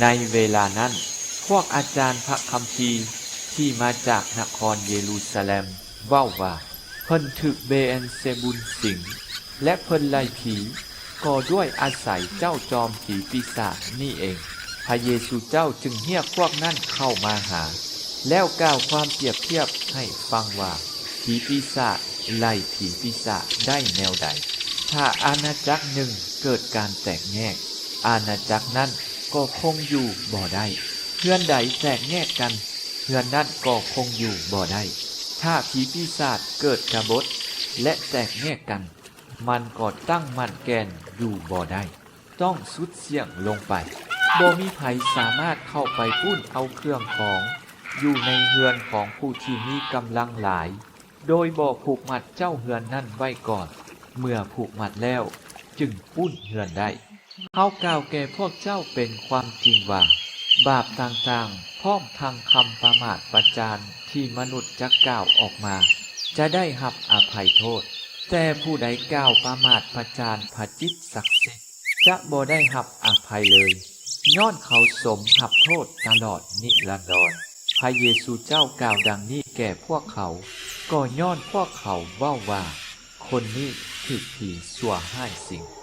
ໃນເວລານັ້ນ, ພວກອາຈານພະຄຳພີທີ່ມາຈາກນະຄອນເຢຣູຊາແລັມເວົ້າວ່າ, ເພິ່ນຖືກເບແອນເຊບຸນສິງ ແລະ ເພິ່ນໄລ່ຜີກໍດ້ວຍອາໄສເຈົ້າຈອມຜີປີສາດນີ້ເອງ. ພະເຢຊູເຈົ້າຈຶ່ງຮຽກພວກນັ້ນເຂົ້າມາຫາ ແລ້ວກ່າວຄວາມປຽບທຽບໃຫ້ຟັງວ່າ, ຜີປີສາດໄລ່ຜີປີສາດໄດ້ແນວໃດ? ຖ້າອານາຈັກໜຶ່ງເກີດການແຕກແຍກ, ອານາຈັກນັ້ນກໍຄົງຢູ່ບໍ່ໄດ້. ເຮືອນໃດແຕກແຍກກັນ, ເຮືອນນັ້ນກໍຄົງຢູ່ບໍ່ໄດ້. ຖ້າຜີປີສາດເກີດກະບົດ ແລະ ແຕກແຍກກັນ, ມັນກໍຕັ້ງໝັ້ນແກ່ນຢູ່ບໍ່ໄດ້, ຕ້ອງຊຸດສ່ຽງລົງໄປ. ບໍ່ມີໃຜສາມາດເຂົ້າໄປປຸ້ນເອົາເຄື່ອງຂອງຢູ່ໃນເຮືອນຂອງຜູ້ທີ່ມີກຳລັງຫຼາຍ ໂດຍບໍ່ຜູກມັດເຈົ້າເຮືອນນັ້ນໄວ້ກ່ອນ. ເມື່ອຜູກມັດແລ້ວຈຶ່ງປຸ້ນເຮືອນໄດ້. ເຮົາກ່າວແກ່ພວກເຈົ້າເປັນຄວາມຈິງວ່າ, ບາບຕ່າງໆ ພ້ອມທັງຄຳປະໝາດປະຈານທີ່ມະນຸດຈະກ່າວອອກມາ ຈະໄດ້ຮັບອະໄພໂທດ, ແຕ່ຜູ້ໃດກ່າວປະໝາດປະຈານພະຈິດສັກສິດ ຈະບໍ່ໄດ້ຮັບອະໄພເລີຍ, ຍ້ອນເຂົາສົມຮັບໂທດຕະຫຼອດນິລັນດອນ. ພະເຢຊູເຈົ້າກ່າວດັ່ງນີ້ແກ່ພວກເຂົາ, ກໍຍ້ອນພວກເຂົາເວົ້າວ່າ, ຄົນນີ້ຖືກຜີຊົ່ວຮ້າຍສິງ.